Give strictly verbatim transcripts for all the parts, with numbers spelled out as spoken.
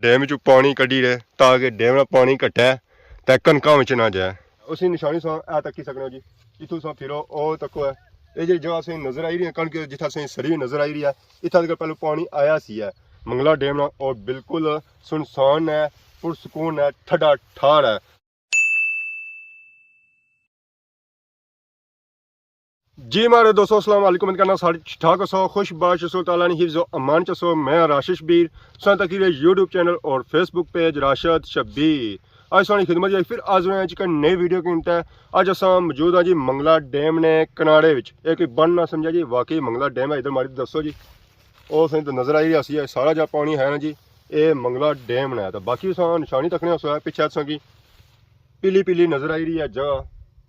ڈیم وچوں پانی کڈھی رہے تاکہ ڈیم نا پانی گھٹے تے کنکاں وچ نہ جائے۔ اسی نشانی ساں اے تکی سکنے ہو جی، اتھوں ساں پھرو او تکو ہے۔ اے جی جگہ اساں نظر آئی رہی ہے، کنک جتھا اساں سڑی ہوئی نظر آئی رہی ہے، اتھا تک پہلو پانی آیا سی ہے۔ منگلا ڈیم نا او بالکل سنسان ہے، پرسکون ہے، ٹھڈا ٹھار ہے۔ جی مہاڑے دوستو، السلام علیکم، امید کرنا سارے ٹھیک ٹھاک ہسو، خوش باش ہسو، تعالیٰ نے حفظ و امان چ ہسو۔ میں راشد شبیر، سن تکی رہے یوٹیوب چینل اور فیس بک پیج راشد شبیر۔ اج سانی خدمت وچ پھر حاضر ہوئے ہیں جی نئی ویڈیو کے انتہا۔ اج اساں موجود ہاں جی منگلا ڈیم نے کنارے وچ۔ اے کوئی بن نہ سمجھا جی، واقعی منگلا ڈیم ہے۔ ادھر ماری دسو جی، او سائیں تو نظر آئی رہی سی، سارا جا پانی ہے نا جی، اے منگلا ڈیم نے۔ تو باقی اساں نشانی تکنے ہسو ہے، پچھے اساں کی پیلی پیلی نظر آئی رہی ہے جگہ،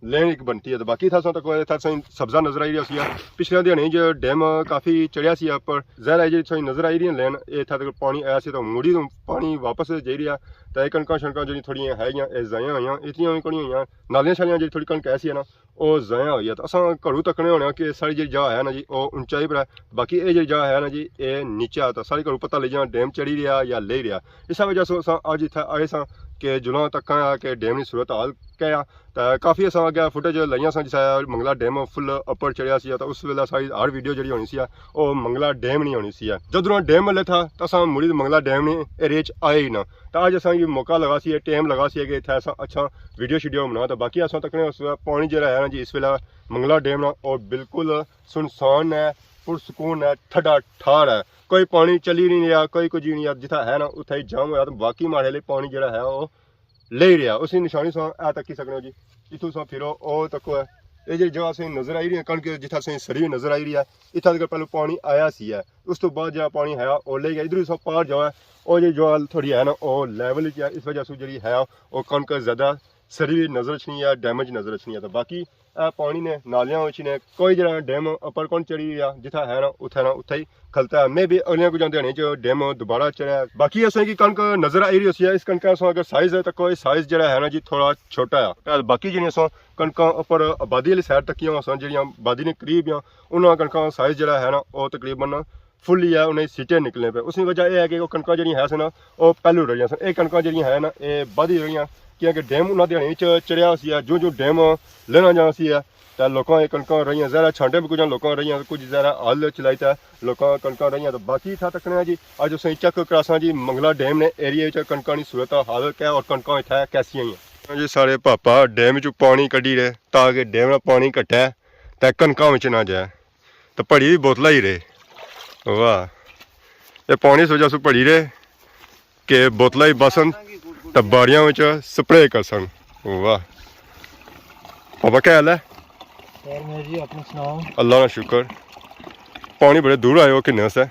لین ایک بنتی ہے۔ تو باقی اتھا ساں تک اتھا ساں سبزہ نظر آئی رہی سی۔ پچھلے دیہاڑے جو ڈیم کافی چڑھیا سی اپر، ظاہر ہے جی ساں نظر آئی رہی ہے لین، اے اتھا تک پانی آیا سی تو مڑی تو پانی واپس جائی رہیا۔ تو اے کنکاں شنکاں جڑی تھوڑیاں ہے گیاں، اے ضائع ہوئیاں، اتنیاں وی کونی ہوئیاں۔ نالیاں شالیاں جڑی تھوڑی کنک ایسی ہے نا، او ضائع ہوئی ہے۔ تو اساں گھروں تکنے ہونے آں کہ ساری جڑی جا ہے نا جی، او اونچائی پر ہے۔ باقی اے جڑی جا ہے نا جی، اے نیچے آ۔ تو سارے گھروں پتہ لگی جانا ڈیم چڑھی رہیا یا لئی رہیا۔ اس وجہ سے اساں اج اتھے آئے ساں کہ جلاں تکاں آ کہ ڈیم نی صورت حال کیا آ۔ تے کافی اساں اگے فوٹیج لائیاں ساں، جس منگلا ڈیم فل اپر چڑھیا سی، تے اس ویلے ساری ہر ویڈیو جڑی ہونی سی، او منگلا ڈیم نی ہونی سی۔ جدوں ڈیم ملے تھا، تے اساں مڑی منگلا ڈیم نی ایریا چ آئے ہی نہ۔ تے اج اساں کی موقع لگا سی، ٹائم لگا سی کہ اتھے اساں اچھا ویڈیو شیڈیو بنا۔ تے باقی اساں تکنے اس ویلے پانی جڑا ہے نا جی، اس ویلے منگلا ڈیم نا او بالکل سنسان ہے، پرسکون ہے، ٹھڈا ٹھار ہے۔ کوئی پانی چلی نہیں رہیا، کوئی کچھ نہیں رہیا۔ جتھا ہے نا، اتھا ہی جام ہویا۔ تو باقی ماڑے لئی پانی جڑا ہے، او لئی رہیا۔ اسی نشانی ساں اے تکی سکنے ہو جی، اتھوں ساں پھرو او تکو ہے۔ اے جی جگہ ساں نظر آئی رہی ہے، کنک جتھا ساں سڑی ہوئی نظر آئی رہی ہے، اتھا تک پہلو پانی آیا سی ہے۔ اس تو بعد جڑا پانی ہے، او لے گیا۔ ادھر ساں پار جاؤ ہے، او جی جگہ تھوڑی ہے نا، او لیول وچ ہے، اس وجہ سے جڑی ہے، او کنک زیادہ سڑی ہوئی نظر اچھنی ہے، ڈیمیج نظر اچھنی ہے۔ تو باقی اے پانی نے نالیاں وچ نے، کوئی جڑا ڈیم اپر کون چڑھی گیا، جتھا ہے نا، اتھا نا، اتھا ہی کھلتا ہے۔ میں بھی اگلیاں کچھ دیہاڑیاں چ ڈیم دوبارہ چڑھیا ہے۔ باقی اساں کی کنک نظر آئی رہی ہوسی ہے، اس کنک اساں اگر سائز ہے تو کوئی سائز جڑا ہے نا جی، تھوڑا چھوٹا ہے۔ باقی جڑیاں اساں کنکاں اپر آبادی والی سائیڈ تکیاں اساں، جڑیاں آبادی نے قریب یا، انہاں کنکاں سائز جڑا ہے نا، او تقریباً فلی ہے، انہیں سیٹے نکلنے پہ۔ اس کی وجہ یہ ہے کہ وہ کنکاں جڑیاں ہے سن، وہ پہلو رہیاں سن۔ یہ کنکاں جڑیاں ہے نا، یہ بعد ہی رہیاں، کیونکہ ڈیم انہاں دیہاڑیاں وچ چڑھیا سی ہے۔ جو جو ڈیم لینا جانا سی ہے، تے لوکاں یہ کنکاں رہیاں، ذرا چھانٹے بھی کچھ لوکاں رہیاں، کچھ ذرا ہل چلائی تے لوکاں کنکاں رہیاں۔ تو باقی اتھا تکنے آں جی، اج اساں چیک کراساں جی، منگلا ڈیم نے ایریا وچ کنکاں دی صورت حال کیا ہے اور کنکاں اتھا کیسیاں ہیں۔ جی سارے پاپا ڈیم وچ پانی کڈی رہے تاکہ ڈیم نا پانی گھٹے تے کنکاں وچ نہ جائے۔ تے پڑی وی بوتلاں ہی رہے۔ واہ۔ اے پانی اس وجہ سے پڑی رہے کہ بوتلاں ہی بسن تے باڑیاں وچ سپرے کرسن۔ واہ۔ پاپا کیا حال ہے؟ خیر میں جی، اپنا سناؤ؟ اللہ نا شکر۔ پانی بڑے دور آئے ہو، کنے سے؟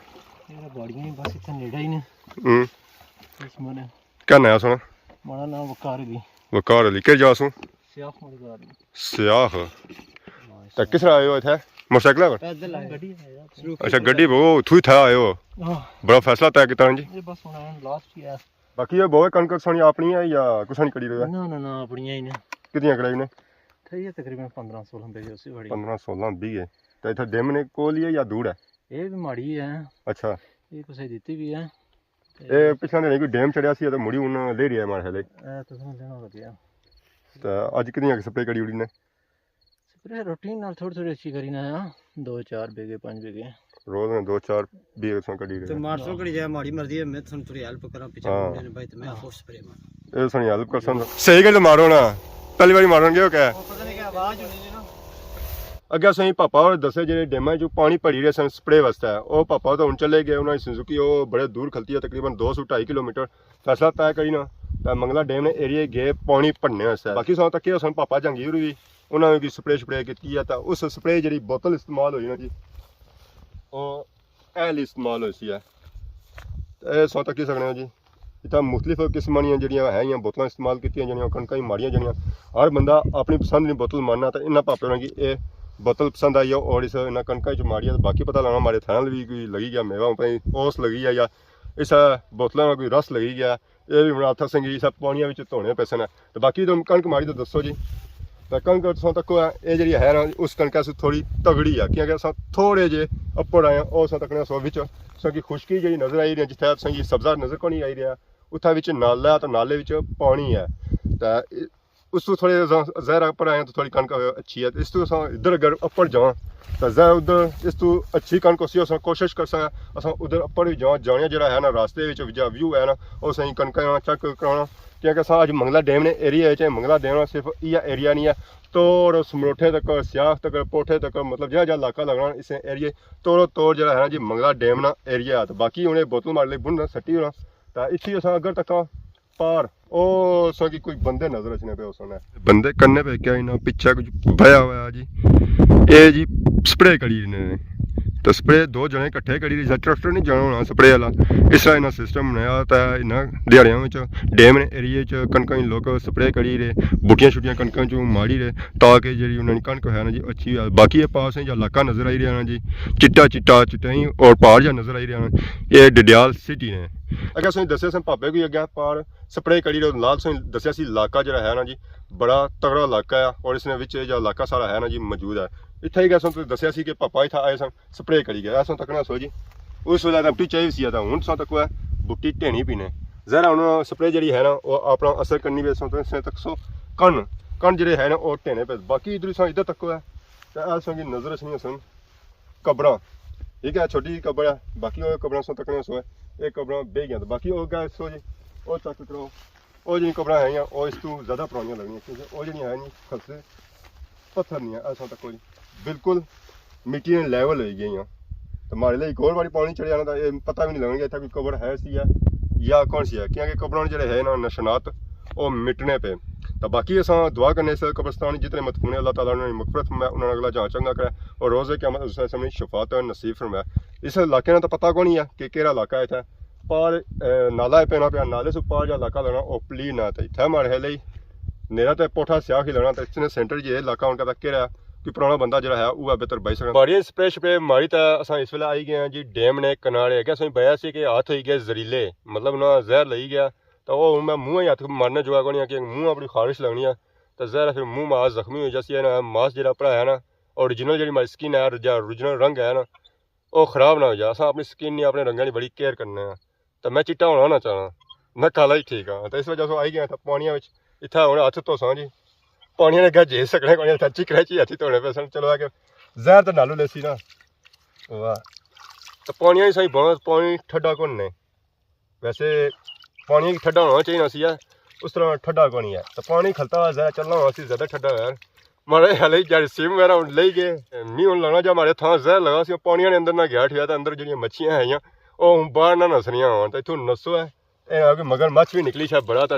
یہ باڑیاں ہی بس اتنے نیڑے ہی نے۔ ہوں۔ اس مانے۔ کیا ناں ہے سنا؟ ماڑا ناں وقار علی۔ وقار علی، کہڑی جگہ سوں؟ سیاخ ماڑی گھر۔ سیاخ۔ ہاں، تے کس طرح آئے ہو اتھے؟ موٹر سائیکل پر؟ پیدل آئے۔ گڈی ہے یار۔ اچھا، گڈی وہ اتھوں ہی تھا آئے ہو؟ ہاں۔ بڑا فیصلہ طے کیتا جی؟ یہ بس ہن لاسٹ ہی ہے۔ باقی یہ بہت کنک سانی اپنی ہے یا کسا نی کڑی رہی ہے؟ نہ، نہ، نہ، اپنی ہی نے۔ کتنی کڑائی نے؟ تھئی ہے تقریباً پندرہ سولہ بیگھے اسی بڑی۔ پندرہ سولہ بیگھے۔ تے اتھے ڈیم نے کول ہی ہے یا دور ہے؟ یہ بھی ماڑی ہے۔ اچھا۔ یہ کسے دتی بھی ہے۔ اے پچھلے دن کوئی ڈیم چڑھیا سی تے مڑی ہن لے رہیا ہے ماڑے خیال۔ اے تساں دینا لگیا۔ تے اج کتنی اک سپرے کری اڑی نے؟ سپرے روٹین نال تھوڑی تھوڑی اچھی کری نا، دو چار بیگھے، پنج بیگھے۔ روز نے دو چار بیگھے تساں کڈی تے رہے۔ مارسو کڑی جائے، ماڑی مرضی ہے، میں تساں تھوڑی ہیلپ کراں، پچھے ہاں۔ منڈے نے بھائی تے میں ہاں۔ فورس سپرے مار۔ اے سنی ہیلپ کرسن۔ صحیح گل مارو نا۔ پہلی واری مارن گئے ہو کیا؟ او پتہ نہیں کیا آواز ہونی ہے نا۔ اگے اساں پاپا ہور دسے جیڑے ڈیماں چوں پانی بھری رہے سن سپرے واسطے، او پاپا تو ہن چلے گئے، انہاں دی سوزوکی او بڑے دور کھلتی ہے، تقریباً دو سو ڈھائی کلومیٹر۔ فیصلہ طے کری نا، تے منگلا ڈیم نے ایریے گئے پانی بھرنے واسطے۔ باقی ساں تکے سن پاپا جہانگیر ہوری، انہاں نے کوئی سپرے شپرے کیتی ہے، تے اس سپرے جیڑی بوتل استعمال ہوئی نا جی، او اے آلی استعمال ہوئی سی ہے۔ تے اے ساں تکی سکنے ہو جی۔ اتھاں مختلف قسماں دیاں جیڑھیاں ہے، ایہاں بوتلاں استعمال کیتیاں جانیاں، کنکاں ہی ماڑیاں جانیاں۔ ہر بندہ اپنی پسند نی بوتل ماننا، تے انہاں پاپے ہوراں کی اے بوتل پسند آئی ہے اور اس انہاں کنکاں وچ ماڑی ہے۔ تے باقی پتہ لانا ماڑے تھیل وی کوئی لگی گیا، میوہ اوپر اوس لگی گیا یا اس بوتلاں نا کوئی رس لگی گیا، اے وی ہن ہتھ اساں کی اس پانیاں وچ دھونے پیسن۔ تے باقی تم کنک ماڑی تے دسو جی۔ تے کنک تساں تکو ہے، اے جیڑھی ہے نا، اس کنکا سوں تھوڑی تگڑی ہے، کیونکہ اساں تھوڑے جے اپر آئے آں، او اساں تکنے سو وچ اساں کی خشکی جیڑھی نظر آئی رہی ہے، جتھے اساں کی سبزہ نظر کونی آئی رہیا، اتھا وچ نالا ہے، تو نالے وچ پانی ہے۔ تے اس تو تھوڑے ز-، زہر اپر آئے تو تھوڑی کنک اچھی ہے۔ اس تو اساں ادھر اگر اپر جاواں تو زہر ادھر، اس تو اچھی کنک اسی۔ اساں کوشش کرساں اساں ادھر اپر بھی جاواں، جانے جڑا ہے نا، راستے وچ جا ویو ہے نا، اس کنکاں نا چیک کرانا، کیونکہ اساں اج منگلا ڈیم نے ایریا وچ ہے۔ منگلا ڈیم نا صرف یہ ایریا نہیں ہے، توڑ سمروٹھے تک، سیاخ تک، پوٹھے تک، مطلب جہاں جہاں علاقہ لگنا اس ایریا، توڑو توڑ جڑا ہے نا جی، منگلا ڈیم نا ایریا ہے۔ تو باقی انہیں بوتل مار لئی بن سٹی ہونا۔ تو اتھی اساں اگر تک پار، او سو کی کوئی بندے نظر اچھنے پہ اس نے۔ بندے کرنے پہ کیا انہاں پچھے کچھ بیا ہوا ہے جی۔ اے جی سپرے کری نے۔ تو سپرے دو جنے کٹھے کری رہے، ٹریکٹر نہیں جانا ہونا سپرے والا۔ اس طرح انہاں سسٹم بنایا ہوتا ہے۔ انہاں دیہاڑیاں وچ، ڈیم نے ایریے وچ کنکاں لوگ سپرے کری رہے، بوٹیاں شوٹیاں کنکاں چوں ماری رہے، تاکہ جڑی انہاں دی کنک ہے نا جی، اچھی ہوئی۔ باقی یہ پاس ہے یا علاقہ نظر آئی رہا نا جی، چٹا چٹا چٹا ہی اور پہاڑ جا نظر آئی رہا نا۔ یہ ڈڈیال سٹی نے۔ اگر اساں دسیا سن پاپے کوئی اگے پار سپرے کری رہے، نال سن دسیا سی علاقہ جڑا ہے نا جی، بڑا تگڑا علاقہ ہے، اور اس نے وچ جو علاقہ سارا ہے نا جی موجود ہے۔ اتھا ہی گیا سن تو دسیا سی کہ پاپا اتھا آئے سن، سپرے کری گیا۔ اساں تکنا سو جی، اس ویلے تاں بوٹی چاہیے سی، تاں ہن تساں تکو ہے بوٹی ڈھینی پینے۔ ذرا ہن سپرے جڑی ہے نا، وہ اپنا اثر کرنی پئی۔ اساں تساں تکسو کن، کن جڑے ہے نا، وہ ڈھینے پے۔ باقی ادھر اساں ادھر تکو ہے، تے اساں کی نظر اچھنی سن قبراں، ٹھیک ہے، چھوٹی جی قبر ہے۔ باقی وہ قبراں سو تکنے سو ہے، ایک قبراں بہ گیا۔ باقی وہ گیا سو جی، وہ چیک کرو، وہ جڑی قبراں ہیں، وہ اس تو زیادہ پرانیاں لگنیاں، کیونکہ وہ جڑی ہیں نی، خستے پتھر نہیں ہے، ایسا تک کوئی بالکل مٹی نے لیول ہوئی گئی ہیں۔ تو ماڑے لیے ایک اور باری پانی چڑھیا نا، تو یہ پتہ بھی نہیں لگنا کہ اتھا کوئی قبر ہے سی ہے یا کون سی ہے، کیونکہ قبراں جڑے ہے نا نشانات، وہ مٹنے پہ۔ تو باقی اساں دعا کرنے اس قبرستان جتنے مدفون ہیں، اللہ تعالیٰ انہاں دی مغفرت فرمائے، انہاں نا اگلا جہاں چنگا کرے، اور روز قیامت اس سامنے شفاعت نصیب فرمائے۔ اس علاقے نا تو پتہ کون ہی ہے کہ کیڑا علاقہ ہے اتھا۔ پار، اے، نالا ہے پینا پیا، نالے سو پار جا علاقہ لگنا، او پلی نہ تے اتھے ماڑے خیال ہی نیرا تے پوٹھا سیاہ ہی لگنا، تے اس نے سینٹر جے علاقہ ہن کہتا کیڑا ہے، کوئی پرانا بندہ جڑا ہے، وہ بہتر بائی سکنا۔ ماڑی سپرے شپرے ماری تے اساں اس ویلے آئی گئے ہیں جی ڈیم نے کنارے۔ اگے اساں بیا سی کہ ہاتھ ہوئی گئے زہریلے، مطلب انہاں زہر لئی گیا، تے او ہن میں منہ ہی ہاتھ مارنے جوگا کونی ہے کہ منہ اپنی خارش لگنی ہے، تے زہر پھر منہ ماس زخمی ہوئی جاسی ہے نا، ماس جڑا پڑا ہے نا، اوریجنل جڑی ماڑی سکن ہے، جا اوریجنل رنگ ہے نا، او خراب نہ ہو جا۔ اساں اپنی سکن نی، اپنے رنگاں نی بڑی کیئر کرنے آں۔ تے میں چٹا ہونا نہ چاہنا، میں کالا ہی ٹھیک ہاں۔ تے اس وجہ سے آئی گیا تھا پانیاں وچ، اتھا ہن ہتھ دھوساں جی، پانیاں نے اگے جھیل سکنے کونی، اتھا چکڑے چی ہتھی دھونے پے سن۔ چلو آ کے زہر تے نالو لیسی نا۔ واہ۔ تے پانیاں ہی سائیں بہت پانی ٹھڈا کون نے۔ ویسے پانی ٹھڈا ہونا چاہیے سی ہے، اس طرح ٹھڈا کونی ہے۔ تے پانی کھلتا ہوا زیادہ چلنا ہونا سی، زیادہ ٹھڈا ہویا۔ ماڑے ہلے جڑ سیم وغیرہ ہن لئی گئے۔ می ہن لگنا جا ماڑے تھاں زہر لگا سی، پانیاں نے اندر نہ گیا ٹھیا، تے اندر جڑیاں مچھیاں ہیں، او ہن باہر نہ نسنیاں ہون، تے اتھوں نسو ہے۔ اے آ کہ مگر مچھ بھی نکلی شاید بڑا، تے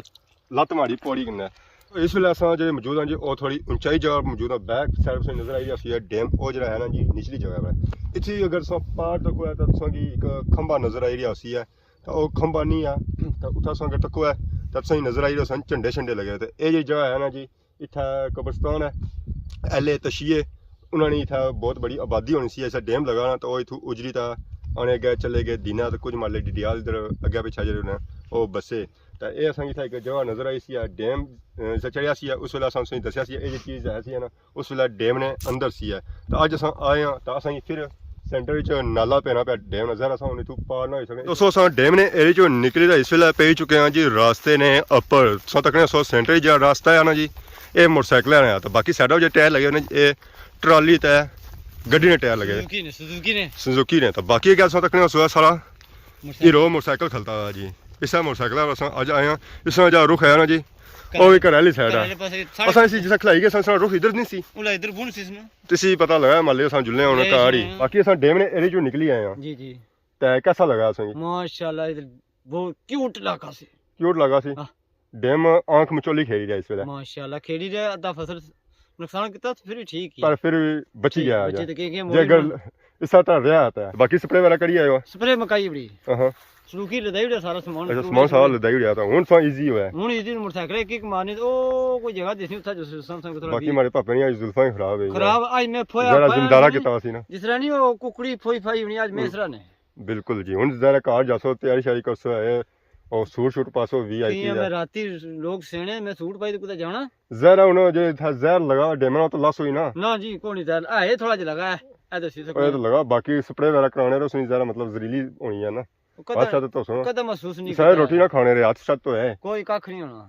لت ماری پوڑی کنے۔ اس ویلے اساں جڑے موجود ہاں جی، او تھوڑی اونچائی جگہ موجود ہاں، بیک سائیڈ سے نظر آئی رہی سی ڈیم، او جڑا ہے نا جی، نچلی جگہ ہے۔ اتھی اگر اساں پار تکو ہے، تے تساں کی ایک کھمبا نظر آئی رہیا سی ہے، تے او کھمبا نہیں ہے، تے اتھا اساں اگر تکو ہے، تے تساں کی نظر آئی رہے سن جھنڈے شنڈے لگے ہوئے۔ تے اے جڑی جگہ ہے نا جی، اتھا قبرستان ہے، اہل تشیع، انہاں نے اتھا بہت بڑی آبادی ہونی سی، ایسا ڈیم لگا نا، تو او اتھوں اجری تا آنے گئے، چلے گئے، دینا تے کچھ مالے ڈڈیال ادھر اگے پچھے جڑے نے، او بسے۔ تے اے اساں کی اتھا ایک جگہ نظر آئی سی، ڈیم، اے، جسا چڑھیا سی، اس ویلے اساں تساں کی دسیا سی، اے جی چیز ہے سی نا، اس ویلے ڈیم نے اندر سی ہے۔ تے اج اساں آئے ہاں، تے اساں کی پھر سینٹر وچ نالا پینا پیا، ڈیم نظر اساں ہن اتھوں پار نہ ہوئی سکنے۔ دوستو، اساں ڈیم نے ایریا چوں نکلی تے اس ویلے پئی چکے ہاں جی راستے نے اپر۔ تساں تکنے سو سینٹر جا راستہ ہے نا جی، اے موٹر سائیکل آلا ہے، تے باقی سائیڈاں جے ٹائر لگے ہوئے نے، اے ٹرالی تے گڈی نے ٹائر لگے۔ سوزوکی نے، سوزوکی نے۔ سوزوکی نے، تے باقی کیا تساں تکنے سو سارا موٹر سائیکل۔ ہیرو موٹر سائیکل کھلتا ہوا جی۔ اسا موٹر سائیکل پر اساں اج آئے ہاں، اس طرح جا رخ ہے نا جی، او وی گھر آلی سائیڈ ہے۔ گھر آلے پاسے ساڑے اساں اسی جسا کھلائی گئے ساں، اس طرح رخ ادھر نہیں سی۔ اولا ادھر بن سی اس نا۔ تسی پتہ لگا، مالے اساں جلنے ہن اے کار ہی۔ ہاں۔ باقی اساں ڈیم نے ایریا چوں نکلی آئے ہاں۔ جی، جی۔ تے کیسا لگا اساں کی؟ ماشاءاللہ، ادھر بہت کیوٹ علاقہ سی۔ کیوٹ لگا سی۔ ہاں۔ ڈیم آنکھ مچولی کھیڑی رہیا اس ویلے۔ ماشاءاللہ، کھیڑی رہیا، ادھا فصل نقصان کیتا تے پھر بھی ٹھیک ہی۔ پر پھر بھی بچی ٹھیک، گیا بچی جا۔ تے کیونکہ جے اگر اس طرح رہیا تے۔ باقی سپرے وغیرہ کری آئے ہو؟ سپرے مکائی بڑی۔ ہاں۔ سلوکی لدائی اڑیا سارا سامان، اچھا، سلوکی سامان سارا لدائی اڑیا تھا، ہن سا ایزی ہویا۔ ہن ایزی موٹر سائیکل ایک ایک مارنے تے او کوئی جگہ دیسی اتھا جو سسٹم سنگ تھوڑا باقی بھی۔ ماڑے پاپے نی آج زلفاں ہی خراب ہوئی ذرا ذمہ دارا کیتا سی نا۔ جس طرح نہیں او ککڑی پھوئی پھائی ہونی، اج میں اس طرح نے۔ بالکل جی، ہن ذرا گھر جاسو، تیاری شیاری کرسو، اے او سوٹ شوٹ پاسو وی آئی پی میں۔ راتی لوگ سینے، میں سوٹ پائی تے کتے جانا۔ ذرا ہن جے تھا زہر لگا ڈیمنا تو لس ہوئی نا۔ نہ جی، کوئی نہیں زہر، اے تھوڑا جہا لگا ہے، اے دسی سکو۔ اے تو لگا، باقی سپرے وغیرہ کرانے تو سنی ذرا مطلب زہریلی ہونی ہے نا۔ کدے، ہاتھ شاتھ تو سنو۔ کدے محسوس نہیں سارے کیتا۔ روٹی نہ کھانے رہے، ہاتھ شاتھ تو ہے۔ کوئی ککھ نہیں ہونا۔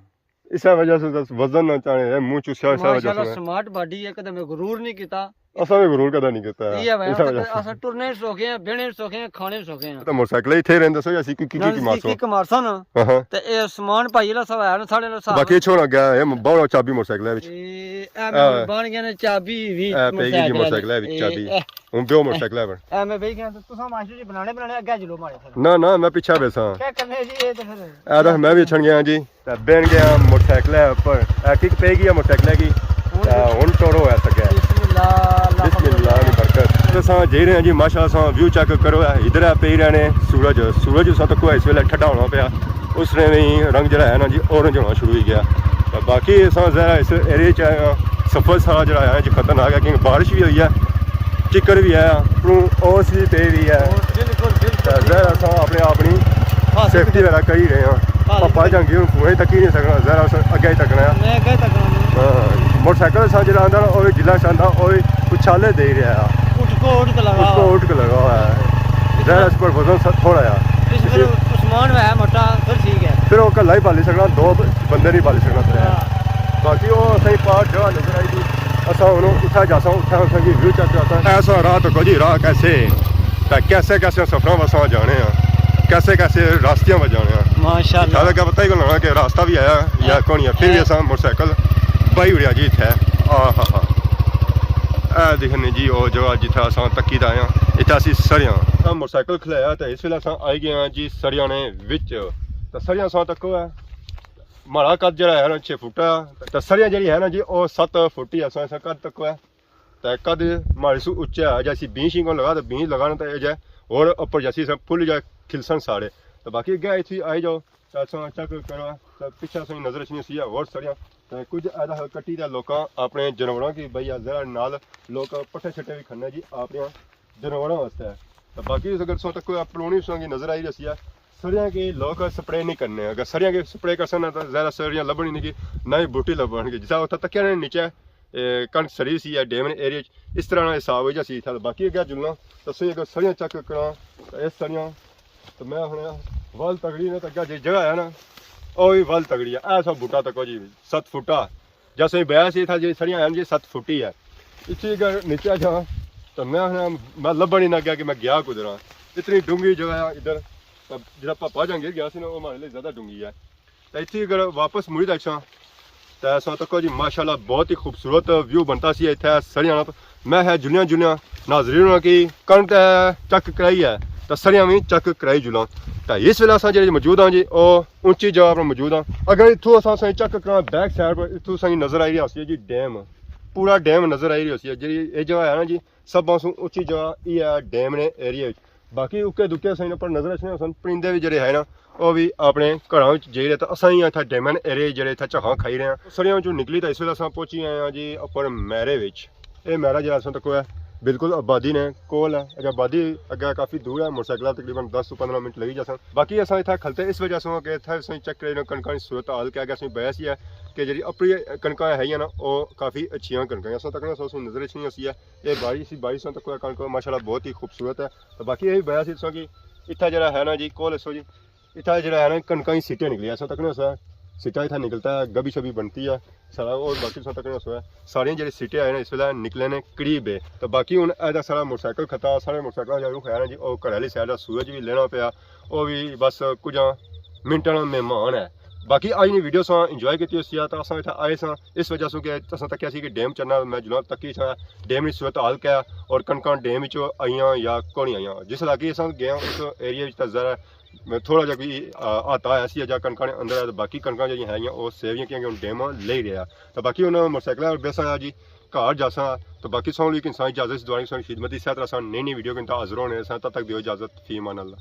اس وجہ سے بس وزن نہ چاہنے، اے منہ چوسیا اس وجہ سے۔ ماشاءاللہ، سمارٹ باڈی ہے، کدے میں غرور نہیں کیتا۔ اساں بھی غرور کدا نہیں کیتا ہے، یہ بھائی، اس وجہ سے۔ اساں ٹرنے سوکھے ہیں، بینے سوکھے ہیں، کھانے سوکھے ہیں۔ تو موٹر سائیکل اتھے رہندا سو یا اسی کوئی کک مارسا نا؟ ہاں ہاں۔ تے اے سامان پائی لا سب ہے نا، ساڑے لا سب۔ باقی چھوڑا گیا ہے، بہت چابی موٹر سائیکل ہے وچ۔ اے، اے میں بن گیا نا چابی بھی اے پئی گئی جی موٹر سائیکل ہے وچ اے، چابی۔ اے۔ ہن بیو موٹر سائیکل ہے بن۔ اے میں بئی گیا، تو تساں ماشٹر جی بنانے بنانے اگے جلو مارے سر۔ نہ نہ، میں پیچھے بیساں۔ کیا کرنے جی، اے تے پھر۔ اے دیکھ، میں بھی اچھن گیا جی۔ تے بہن گیا موٹر سائیکل اپر۔ اے کک پئی گیا موٹر سائیکل کی۔ ہن تے ہن ٹورو ہے سکے۔ بسم اللہ، اللہ بسم اللہ دی برکت۔ تے اساں جائی رہے ہیں جی، ماشاءاللہ اساں ویو چیک کرو، اے ادھر ہے پئی رہنے سورج۔ سورج اساں تکو اس ویلے ٹھڈا ہونا پیا۔ اس نے وی رنگ جڑا ہے نا جی، اورنج ہونا شروع ہوئی گیا۔ تے باقی اساں ذرا اس ایریے چ آئے ہاں، سفر سارا جڑا ہے نا جی خطرناک ہے، کیونکہ بارش بھی ہوئی ہے، چکر بھی ہے، اپروں اوس بھی پئی ہوئی ہے۔ بالکل، بالکل۔ تے ظاہر اساں اپنے آپ نی حفاظت سیفٹی وغیرہ کری رہے ہاں۔ حفاظت پاپا جنگی ہوں پویں تکی نہیں سکنا، ظاہر اساں اگے ہی تکنا ہے۔ میں اگے ہی تکنا ہے۔ ہاں، موٹر سائیکل سا جڑا آندا نا، او وی ڈھیلا شاندا، او وی اچھالے دے ہی رہا ہے۔ اس کو اٹھ کے لگا اس کو ہوا۔ اٹھ کے لگا ہوا ہے۔ ظاہر اس پر وزن سا تھوڑا ہے۔ اس پر عثمان ہے موٹا، پھر ٹھیک ہے۔ پھر وہ کلا ہی پالی سکنا، دو بندے نہیں پالی سکنا پھر۔ ہاں۔ باقی وہ اساں ہی پار جگہ نظر آئی تھی۔ اساں ہن اتھا جاساں، اتھا اساں کی ویو چیک کراساں۔ ایسا راہ تو کجی راہ کیسے؟ تے کیسے کیسے سفراں واساں جانے ہاں؟ کیسے کیسے راستیاں پر جانے ہاں؟ ماشاءاللہ۔ اتھا لگا پتہ ہی کوئی نہ کہ راستہ بھی آیا یا ہاں۔ کون ہے۔ پھر بھی ہاں۔ اساں موٹر سائیکل بائی اڑیا جی اتھے۔ آہا ہا۔ اے دیکھنے جی او جگہ جتھے اساں تکی تے آئے ہاں۔ اتھے اسی سریاں۔ اساں موٹر سائیکل کھلایا تے اس ویلے اساں آئی گئے ہاں جی سریاں نے وچ۔ تے سریاں اساں تکو ہے۔ مہاڑا قد جیڑا ہے نا چھ فٹ ہے۔ تے سریاں جیڑی ہے نا جی او ست فٹ ہی ہے۔ اساں اس قد تکو ہے۔ تے قد مہاڑے سو اچا ہے، جیسی بینچ ہی کون لگا تے بینچ لگانا تے اے جے اور اپر جیسی سا پھل جا کھلسن سارے۔ تے باقی اگے اتھی آئی جاؤ تے اساں چیک کرو تے پچھے اساں نظر اچھنی سی ہے اور سڑیاں۔ تے کچھ ایدا کٹی تے لوکاں اپنے جانوراں کی بھائی ذرا نال لوک پٹھے چھٹے بھی کھنے جی اپنے جانوراں واسطے۔ تے باقی اگر سو تک کوئی پرونی سو کی نظر آئی رہی ہے، سڑیاں کی لوک سپرے نہیں کرنے، اگر سڑیاں کی سپرے کرسن تے ذرا سڑیاں لبنی نہیں کی نہ ہی بوٹی لبن گی۔ جسا اتھا تکیا نے نیچے اے کنک سڑی سی ہے ڈیم نے ایریا چ، اس طرح نا حساب ہوئی جاسی اتھا۔ باقی اگے جلنا تے سہی اگر سڑیاں چیک کراں تے اے سڑیاں تے میں ہن ول تگڑی نے تے اگے جی جگہ ہے نا او وی ول تگڑی ہے۔ ایسا بوٹا تکو جی ست فٹا جیسے بیا سی اتھا جی سڑیاں ہیں جی ست فٹی ہے۔ اتھی اگر نیچے جاں تے میں ہن میں لبن ہی نہ گیا کہ میں گیا کدھر ہاں۔ اتنی ڈونگی جگہ ہے ادھر۔ تے جیڑا پاپا جہانگیر گیا سی نا او ماڑے لئی زیادہ ڈونگی ہے۔ تے اتھی اگر واپس مڑی تے اچھاں تے اساں تکو جی ماشاءاللہ بہت ہی خوبصورت ویو بنتا سی اتھے سڑیاں نا۔ میں ہے جلیاں جلیاں ناظرین ہونا کی کنک تے چیک کرائی ہے تے سڑیاں وی چیک کرائی جلاں۔ تے اس ویلے اساں جیڑے موجود ہاں جی او اونچی جگہ پر موجود ہاں۔ اگر اتھوں اساں سائیں چیک کراں بیک سائیڈ پر اتھوں سائیں نظر آئی رہی ہوسی ہے جی ڈیم، پورا ڈیم نظر آئی رہی ہوسی ہے۔ جیڑی اے جگہ ہے نا جی سب سوں اونچی جگہ ای ہے ڈیم نے ایریا وچ۔ باقی اکے دکے اساں پر نظر اچھنے سن پرندے وی جیڑے ہے نا او وی اپنے گھراں وچ جائی رہے تے اساں ہی اتھا ڈیمن ایریا جیڑے اتھا جھاں کھائی رہے ہیں۔ سڑیاں وچوں نکلی تے اس ویلے اساں پہنچی آئے ہاں جی اپر میرے وچ۔ اے میرا جیڑا اساں تکو ہے بالکل آبادی نے کول ہے۔ اگے آبادی اگے کافی دور ہے، موٹر سائیکل تقریباً دس توں پندرہ منٹ لگی جاسن۔ باقی اساں اتھا کھلتے اس وجہ سوں کہ اتھا اساں چیک کرے نا کنکاں دی صورت حال کیا کہ اساں بیا سی ہے کہ جیڑی اپری کنکاں ہے نا او کافی اچھیاں کنکاں اساں تکنے سو نظر اچھنی ہوسی ہے۔ اے بارش سی، بارش ساں تکو کنک ماشاءاللہ بہت ہی خوبصورت ہے۔ تے باقی اے وی بیا سی تساں کی اتھا جیڑا ہے نا جی کول اسو جی اتھا جیڑا ہے نا کنکاں ہی سٹے نکلیا سو تکنے سا سٹا اتھا نکلتا ہے، گبی شبی بنتی ہے سارا اور باقی تساں تکنے سو ہے سارے جیڑے سٹے آئے نا اس ویلے نکلے نے قریب ہے۔ تے باقی ہن اے دا سارا موٹر سائیکل کھتا، سارے موٹر سائیکل جا رخ ہے نا جی او گھر والی سائیڈ دا سورج وی لینا پیا، او وی بس کچھ منٹاں نا مہمان ہے۔ باقی اج نی ویڈیو ساں انجوائے کیتی ہوسی ہے، تاں اساں اتھا آئے ساں اس وجہ سوں کہ اساں تکیا سی کہ ڈیم چڑھنا، میں جناب تکی ساں ڈیم نی صورت حال کیا ہے اور کنکاں ڈیم وچ آئیاں یا کونی آئیاں۔ جس علاقے اساں گئے ہاں اس ایریا وچ تاں ذرا تھوڑا جہا کوئی آتا ہے ایسی جا کنکاں نے اندر ہے، باقی کنکاں جیڑیاں ہیں او سیویاں کیونکہ ہن ڈیم لے رہیا۔ تاں باقی ہن موٹر سائیکل پر بیساں جی گھر جاساں۔ تاں باقی ساں لوگ انسان اجازت دوانی ساں خدمت دی صحت رساں نئی نئی ویڈیو کے اندر حاضر ہونے ساں، تب تک دیو اجازت، فی امان اللہ۔